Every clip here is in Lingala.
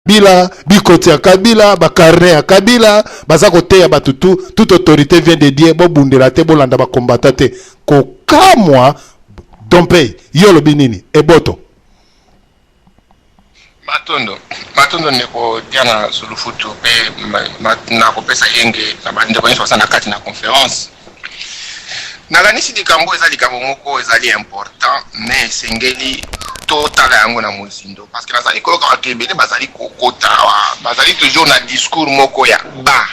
Kabila, bikoti ya Kabila, bacarnet ya Kabila, baza koteya bato tu toute autorité vient de Dieu, bobundela te, bolanda bakombata te. Kokamwa dompey, yo olobi nini eboto? Matondo, matondo ndeko Diana Sulufutu, mpe nakopesa yenge na bandeko nyonso baza na kati na conférence. Nakanisi likambo eza likambo moko ezali important, mais esengeli totala yango na mozindo, parce que nazali koyoka bato ebele bazali kokota awa, bazali toujours na discours moko ya ba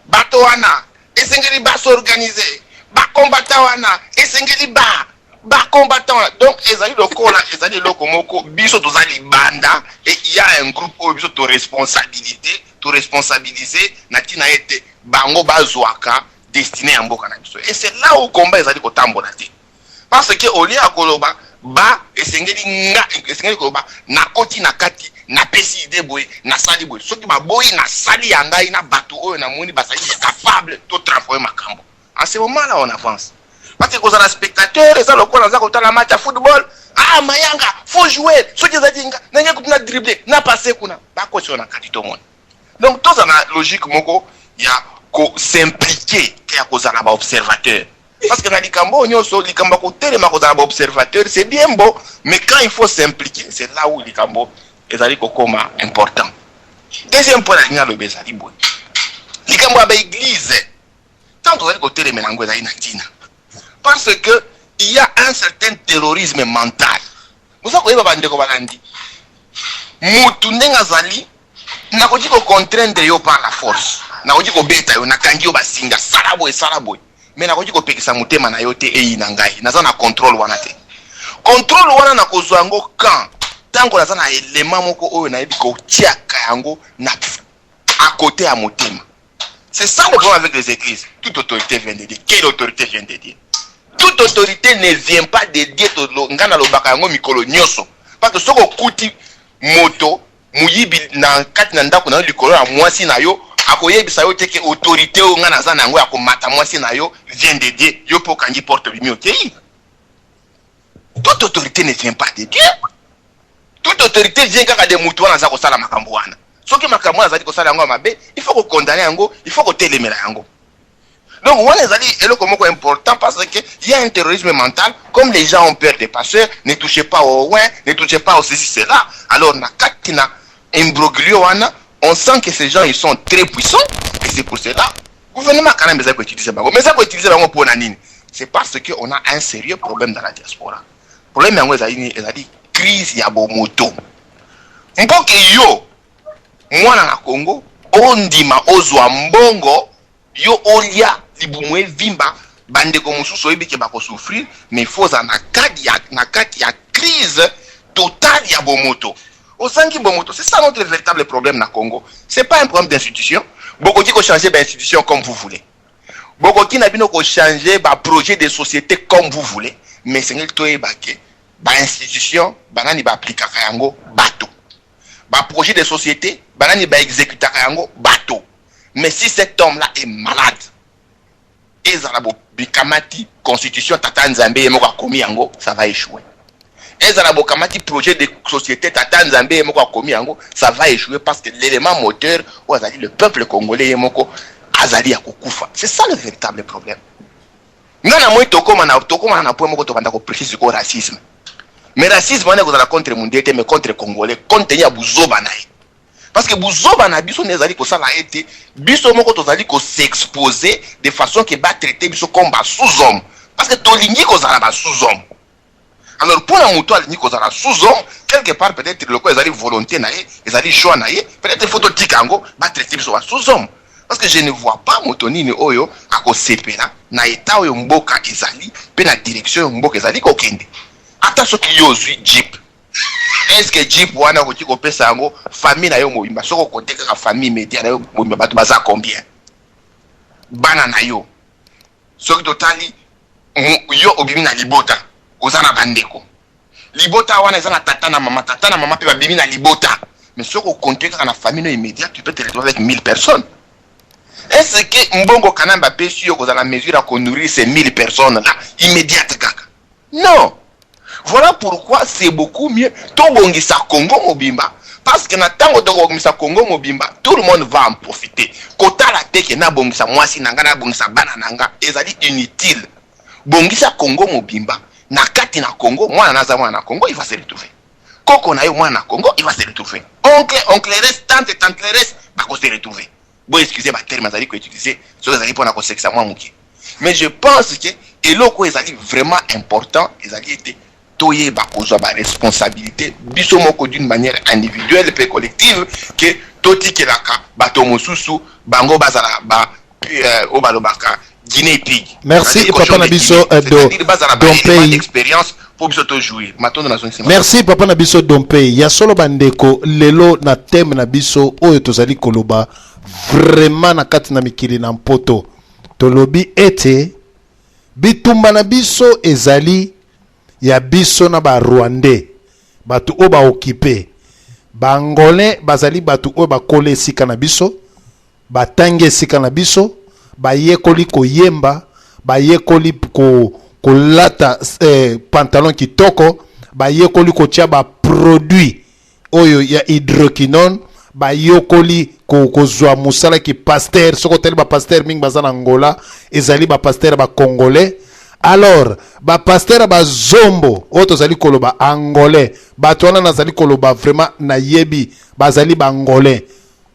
bato wana esengeli bas'organiser, bakombata wana esengeli ba bakombata wana. Donc ezali lokola ezali eloko moko biso toza libanda et il y a un groupe oyo biso toresponsabilité, toresponsabiliser na ntina ete bango bazwaka destinée ya mboka na biso. Et c'est là où combat ezali kotambola te, parce que au lieu ya koloba ba esengeli, nga esengeli koloba nakoti na kati, napesi idée boye, nasali boye, soki baboyi, nasali ya ngai na bato oyo namoni bazali capable totransformer makambo. En ce moment là on avance, parce que kozala spectateur eza lokola naza kotala match ya football. Ah, Mayanga faut jouer, soki ezali nga ndenge kutu na dribble na passe kuna, bakoti oyo na kati tomona. Donc toza na logique moko ya kos'impliquer ke ya kozala baobservateur, parce que na likambo oyo nyonso, likambo ya kotelema kozala baobservateur, c'est bien beau, mais quand il faut s'impliquer, c'est là où likambo ezali kokoma important. Deuxième point nalingi naloba ezali boye: likambo ya baéglise, tant tozali kotelemela yango, ezali na ntina, parce que il y a un certain terrorisme mental. Boza koyeba, bandeko balandi, mutu ndenge azali, nakoki kocontraindre yo par la force, nakoki kobeta yo, nakangi yo basinga, sala boye, sala boye, mais nakoki kopekisa motema na yo te eyi na ngai. Naza na contrôle wana te. Contrôle wana nakozwa yango quand ntango naza na élément moko oyo nayebi kotiaka yango na à côté ya motema. C'est ça le problème avec les églises. Toute autorité vient de Dieu. Quelle autorité vient de Dieu? Toute autorité ne vient pas de Dieu. Nga nalobaka yango mikolo nyonso, parce que soki okuti moto moyibi na kati na ndako na yo likolo ya mwasi na yo, akoyebisa yo te ke autorité oyo nga naza na yango ya komata mwasi na yo vient de Dieu. Yo mpe okangi porte, obimi, okei. Toute autorité ne vient pas de Dieu. Toute autorité vient kaka de motu wana aza kosala makambo wana. Soki makambo wana azali kosala yango ya mabe, il faut kokondamner yango, il faut kotelemela yango. Donc wana ezali eloko moko important, parce que il y a un terrorisme mental. Comme les gens ont peur des pasteurs, ne touchez pas au oint, ne touchez pas au ceci, cela. Alors na kati na imbroglio wana, on sent que ces gens, ils sont très puissants, et c'est pour cela gouvernement quand même eza koutiliser bango. Mais eza koutiliser bango mpona nini? C'est parce que on a un sérieux problème dans la diaspora. Problème yango ezali nini? Ezali crise ya bomoto. Mpoke yo mwana na Congo ondima ozwa mbongo, yo olia libumu evimba, bandeko mosusu oyebi ke bakosouffrir, mais faut ozala na kati ya crise totale ya bomoto, ozangi bomoto. C'est ça notre véritable problème na Congo. C'est pas un problème d'institution. Bokoki kochanger bainstitution comme vous voulez, bokoki na bino kochanger baprojet de société comme vous voulez, mais esengeli toyeba ke bainstitution, banani baaplikaka yango? Bato. Baprojet de société, banani baexécutaka yango? Bato. Mais si cet homme là est malade, ezala bokamati constitution tata Nzambe ye moko akomi yango, ça va échouer. Ezala bokamati projet de société tata Nzambe ye moko akomi yango, ça va échouer, parce que l'élément moteur oyo azali le peuple congolais ye moko azali ya kokufa. C'est ça le véritable problème. Nga na moi tokóma na point moko tobanda koprêcher sikoyo racisme, mais racisme wana ekozala contre mundele te, mais contre Congolais, compte tenu ya buzoba na ye, parce que buzoba na biso nde ezali kosala ete biso moko tozali kos'exposer de façon ke batraiter biso comme basous-homme, parce que tolingi kozala basous-homme. Alors mpona moto alingi kozala sous-homme quelque part, peut-être lokola ezali volonté na ye, ezali choix na ye, peut-être faut totika yango batraiter biso basous-homme, parce que je ne vois pas moto nini oyo akosepela na état oyo mboka ezali mpe na direction oyo mboka ezali kokende. Ata soki yo ozwi jeep, est ce que jeep wana okoki kopesa yango famille na yo mobimba? Soki okote kaka famille immédiate na yo mobimba, bato baza combien? Bana na yo, soki totali yo obimi na libota, oza na bandeko, libota wana eza na tata na mama, tata na mama mpe babimi na libota. Mais soki okonte kaka na famille no immédiate, tu peux te retrouver avec 1000 personnes. Est ce que mbongo kana bapesi yo kozala mesure ya konourrir ces 1000 personnes là immédiate kaka? Non. Voilà pourquoi c'est beaucoup mieux tobongisa Congo mobimba. Parce que na ntango tokobongisa Congo mobimba, tout le monde va en profiter. Kotala te ke nabongisa mwasi na nga, nabongisa bana na nga, ezali inutile. Bongisa Congo mobimba. Na kati na Congo, mwana naza mwana na Congo, il va se retrouver. Koko na yo mwana na Congo, il va se retrouver. Oncle, oncleresse, tante, tantleresse, bako se retrouver. Bo excuser ba terme azali ko utiliser soki ezali mpona kosekisa mwa moke, mais je pense que eloko oyo ezali vraiment important ezali ete toyeba kozwa baresponsabilité biso moko d'une manière individuelle mpe collective, ke totikelaka bato mosusu bango bazala ba oyo balobaka guinea pig. Merci, papa na biso bazala Dompei. Expérience mpo biso tojouir. Matondo, nazongisi. Merci, papa na biso Dompei. Ya solo, bandeko, lelo na thème na biso oyo tozali koloba vraiment na kati na mikili na Mpoto, tolobi ete bitumba na biso ezali ya biso na Barwandais, bato oyo baokipe. Baangolais bazali bato oyo bakola esika na biso, batangi esika na biso, bayekoli koyemba, bayekoli kolata pantalon kitoko, bayekoli kotia baproduit oyo ya hydroquinone, bayokoli kozwa mosala ki pasteur. Soki otali, bapasteur mingi baza na Angola ezali bapasteur bacongolais. Alors bapasteur bazombo oyo tozali koloba angolais, bato wana nazali koloba vraiment nayebi, bazali baangolais.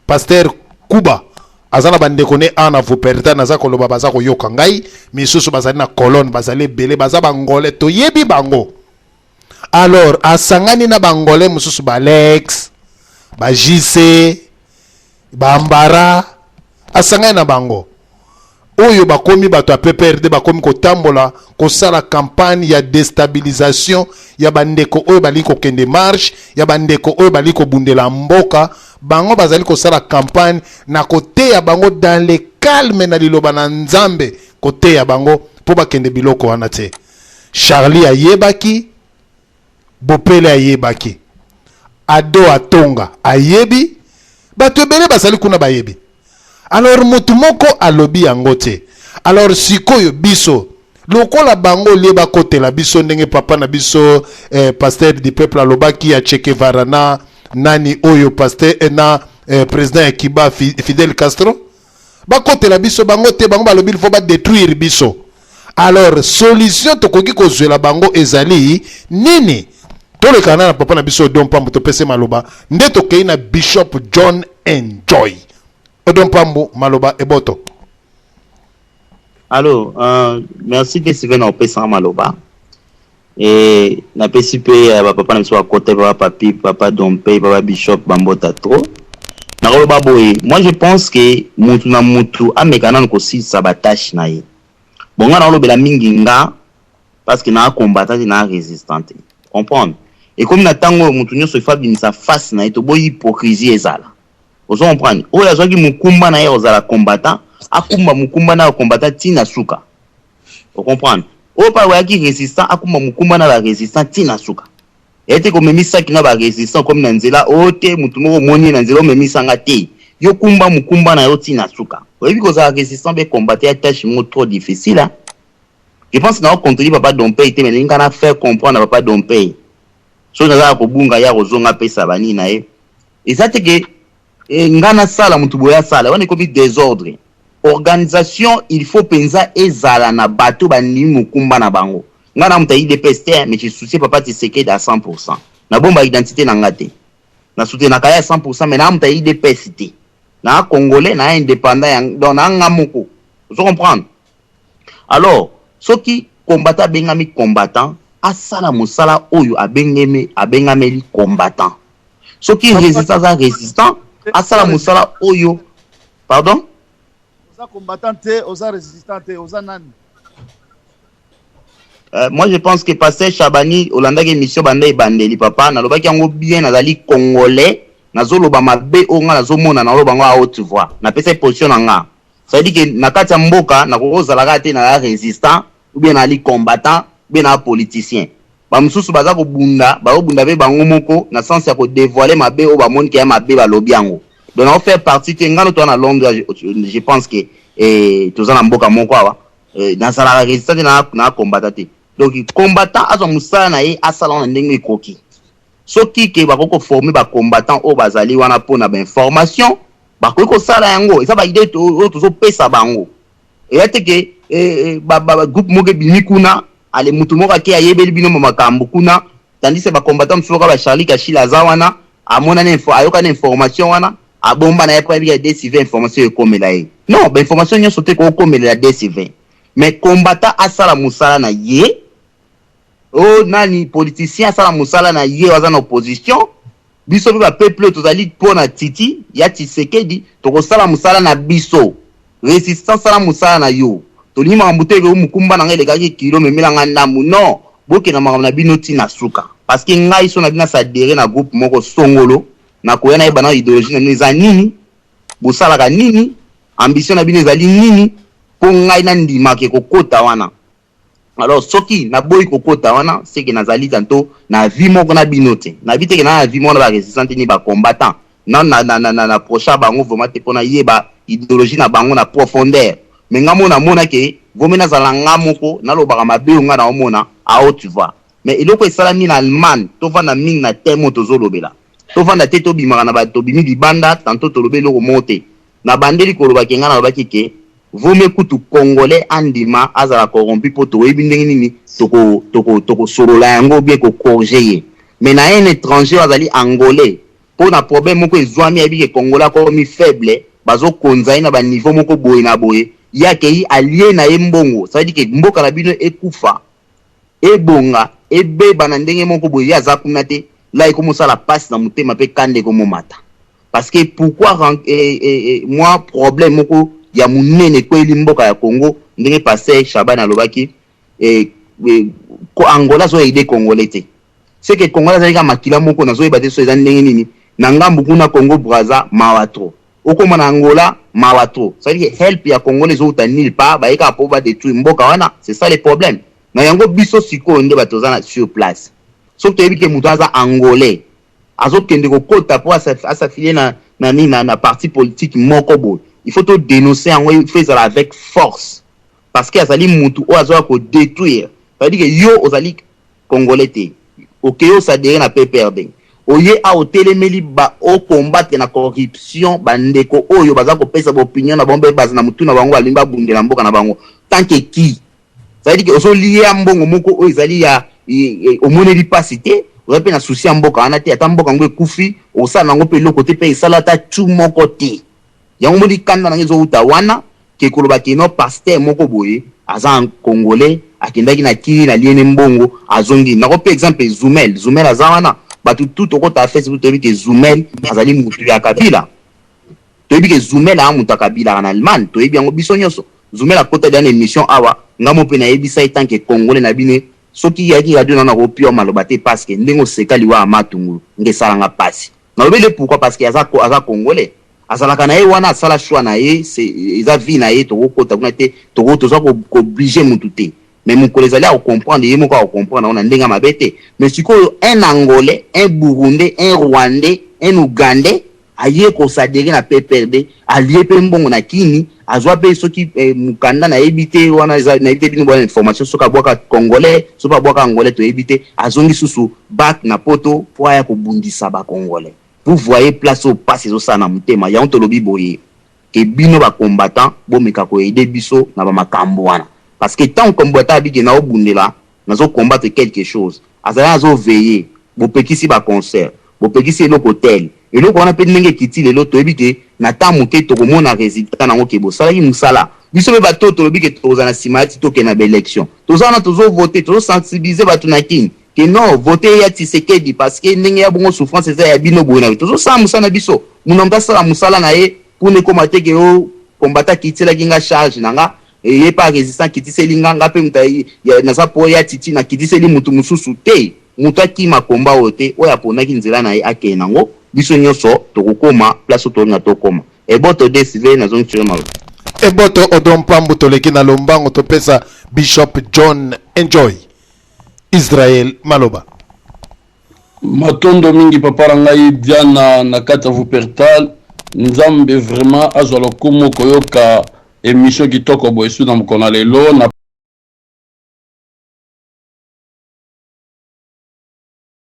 Pasteur Kuba aza na bandeko ne awa na Wuppertal, naza koloba baza koyoka ngai, misusu bazali na Colonne, bazali ebele, baza bangolais, toyebi bango. Alors asangani na bangolais mosusu, balex, ba JC, bambara, asangani na bango oyo bakomi bato ya PPRD, bakomi kotambola kosala campagne ya déstabilisation ya bandeko oyo balingi kokende marche, ya bandeko oyo balingi kobundela mboka. Bango bazali kosala campagne na koteya bango dans le calme na liloba na Nzambe, koteya bango mpo bakende biloko wana te. Charlie ayebaki, Bopele ayebaki, Ado Atonga ayebi, bato ebele bazali kuna bayebi. Alors motu moko alobi yango te. Alors sikoyo biso lokola bango lie bakotela biso ndenge papa na biso pasteur du peuple alobaki ya Che Guevara na nani oyo pasteur na président ya Cuba, Fidel Castro, bakotela biso bango te. Bango balobi il faut badétruire biso. Alors solution tokoki kozwela bango ezali nini? Tolekana na papa na biso Odon Pambo, topesi maloba nde tokei na Bishop John Enjoy. Odon Pambo, maloba eboto. Allo, merci te Steven na opesanga maloba. E napesi mpe ya bapapa na biso bakota, papa Papi, papa Dompe, papa Bishop, bambota trop. Nakoloba boye, moi je pense que mutu na mutu ameka nanu kosilisa batâche na ye. Bon, nga naolobela mingi nga parce que naa combattant te, naa résistant te, comprendre? Ekomi na ntango oyo mutu nyonso ifo abimisa face na ye. Toboyi hypocrisie ezala, ozo comprendre? Oyo azwaki mokumba na ye kozala combattant, akumba mokumba na ya combattant ntina suka, ocomprendre? Oyo mpe akoyaki résistant, akumba mokumba na barésistant ntina suka. Eye te komemisaki nga barésistant komi na nzela oyo te. Motu moko omoni ye na nzela, omemisanga te. Yo kumba mokumba na yo ntina suka. Oyebi, kozala résistant mpe combattant ya tâche moko trop difficile, hein? Je pense na ocontredire papa Dompey te, mais nalingi na faire comprendre na papa Dompey, soki naza na kobunga ya kozonga, apesa banini na ye. Eza te ke nga nasala, motu boye asala, wana ekomi désordre. Organisation il faut mpenza ezala na bato bandimi mokumba na bango. Nga na moto ya UDPS te, mais je soutiens papa Tshisekedi à 100. Nabomba identité na nga te, nasoutenaka ye à 100, mais na moto ya UDPS te, na congolais, na indépendant, donc na nga moko, ozo comprendre? Alors soki combattant abengami combattant, asala mosala oyo abengemi, abengameli combattant. Soki résistant aza résistant, asala mosala oyo. Pardon? Oza combattant te, oza résistant te, oza nani? Moi je pense que pasteur Chabani olandaki émission banda ebandeli. Papa, nalobaki yango bien, nazali congolais, nazoloba mabe oyo nga nazomona, naloba yango à haute voix, napesaki position na nga. Ça veut dire que na kati ya mboka nakoki kozalaka te naza résistant ou bien nazali combattant ou bien naza politicien. Bamosusu baza kobunda, bazobunda mpe bango moko na sens ya kodévoiler mabe oyo bamoni ke ya mabe, balobi yango. Donc nao faire partie te. Nga no toza na Londres, je pense que toza na mboka moko awa. Nazalaka résistant te, na combattant te. Donc combattant azwa mosala na ye, asala na ndenge ekoki. Soki ke bakoki koformer bacombattant oyo bazali wana mpona bainformation, bakoki kosala yango. Eza baidée oyo tozopesa bango. Eya te ke groupe moko ebimi kuna, ale mutu moko ake ayebeli bino makambo kuna, tandis bacombattant mosusu kaka bacharlie Kashila aza wana, amonani info, ayokani information wana, abomba na ye mpo ayebika dcv information ekomela ye. Non, bainformation nyonso te kokomelela dcv, mais combattant asala mosala na ye. O nani politicien asala mosala na ye, aza na opposition. Biso mpe bapeuple oyo tozali mpo na titi ya Tshisekedi, tokosala mosala na biso. Résistance, sala mosala na yo. Tolingi makambo te eke mokumba na ngai elekaki kilo, memelanga ndambu. Non, bokenda makambo na bino ntina suka, parce que ngai so na bino asadere na groupe moko songolo, nakoya nayeba na idéologie na bino eza nini, bosalaka nini, ambition na bino ezali nini, mpo ngai nandimaka kokota wana. Alors soki naboyi kokota wana, seke nazali tanto na vie moko na bino te. Nayebi teke na vie moko na barésistant te ni bacombattant. Na na na na na na procha bango vraiment te mpona yeba idéologie na bango na profondeur. Mais nga mo namona ke vomi nazala nga moko nalobaka mabe oyo nga naomona à haute voix. Mais eloko esalami na Allemagne, tovanda mingi na thème oyo tozolobela, tovanda te, tobimaka na bato, tobimi libanda, tanto tolobi eloko moko te. Nabandeli kolobaki, nga nalobaki ke vomi kutu Congolais andima azala corrompu, mpo toyebi ndenge nini tokosolola yango bien, kocorriger ye. Mais na un étranger oyo azali Angolais, mpo na problème moko ezwami, ayebi ke Congolais akomi faible, bazokonza ye na baniveau moko boye na boye, ye akei alie na ye mbongo. Ça veut dire ke mboka na bino ekufa, ebonga, ebeba na ndenge moko boye, ye aza kuna te. La ekomosala mpasi na motema mpe kanda ekomomata, parce que pourquoi mwa problème moko ya monene ekweyeli mboka ya Congo, ndenge pasteur Shaban alobaki, Angola azoaider Congolais te, c'est que Congolais azali kaka makila moko. Nazoyeba te so eza ndenge nini na ngambu kuna Congo Braza, mawa trop. Okóma na Angola, mawa trop. Ça veut dire que help ya Congolais ezouta nulle part, baye kaka mpo badétruire mboka wana. C'est ça le problème na yango. Biso sikoyo nde bato toza na sur place, soki toyebi ke moto aza Angolais, azokende kokota mpo as'affilier na nini, na parti politique moko boye, il faut todénoncer yango, il faut ezala avec force, parce que azali mutu oyo azoya kodétruire. Ça veut dire que yo ozali Congolais te, okei osadhérer na PPRD, oye a otelemeli ba okombattre na corruption, bandeko oyo baza kopesa baopinion na bango mpe baza na motu na bango, balingi babundela mboka na bango, tant que qui, ça veut dire que ozolia mbongo moko oyo ezali ya omoneli mpasi te, oza mpe na souci ya mboka wana te. Ata mboka yango ekufi, osala nango mpe eloko te, mpe esala ata tu moko te. Yango moni kanda nango ezowuta wana, ke koloba ke no pasteur moko boye aza Congolais, akendaki na kiri na liene mbongo, azongi. Nako mpe exemple Zumel. Zumel aza wana, bato tu tokota Facebook, toyebi ke Zumel azali mutu ya Kabila. Toyebi ke Zumel aa mutu ya Kabila na Allemagne, toyebi yango biso nyonso. Zumel akota dia na émission awa, nga mo mpe nayebisa ye tant que Congolais na bino, soki yaki radio nano akopia maloba te, parce que ndenge oseka liwa ya Matungulu nge esalanga mpasi. Nalobeli pourquoi? Parce que aza Congolais, azalaka na ye wana, asala choix na ye, eza vie na ye, tokokota kuna te, toza koobliger mutu te. Mais mokolo ezali akocomprendre, ye moko akocomprendre yango na ndenge ya mabe te. Mais sikoyo un Angolais, un Burundais, un Rwandais, un Ougandais aye kosadhérer na PPRD, alie mpe mbongo na kini, azwa mpe soki mokanda, nayebi te wana, nayebi te bino bwana information, soki abwaka Congolais, soki abwaka Angolais, toyebi te. Azongi susu back na Poto mpo aya kobundisa bacongolais. Vous voyez place oyo mpasi ezosala na motema. Yango tolobi boye ke bino bacombattant, bomeka koaider biso na bamakambo wana, parce que tant combattant abike na obundela, nazocombattre quelque chose, azali azoveiller. Bopekisi baconcert, bopekisi eloko tel, eloko wana mpe ndenge ekiti lelo, toyebi ke na temps moke tokomona résultat nango ke bosalaki mosala. Biso mpe bato tolobi ke tokozala na nsima ya ti tokende na baélection, toza wana, tozovote, tozosensibiliser bato na Kini ke non, vote ya Tshisekedi, parce que ndenge ya bongo souffrance eza ya bino boye na. Tozosala mosala na biso, muna moto asala mosala na ye mpona ekóma te ke o combattant akitiselaki nga charge na nga, ye mpe résistant akitiseli nga, nga mpe moto naza po ya titi nakitiseli motu mosusu te. Moto akima komba oyo te, oyo aponaki nzela na ye, akende nango. Biso nyonso tokokóma place oyo tolinga tokóma. Eboto desive, nazongi tire maloba. Eboto Odon Mpambu. Toleki na lombango, topesa Bishop John Enjoy Israel maloba. Matondo mingi, papa na ngai Diana na kati ya Wuppertal. Nzambe vraiment azwa lokumu koyoka émission kitoko boye su na mokolo na lelo na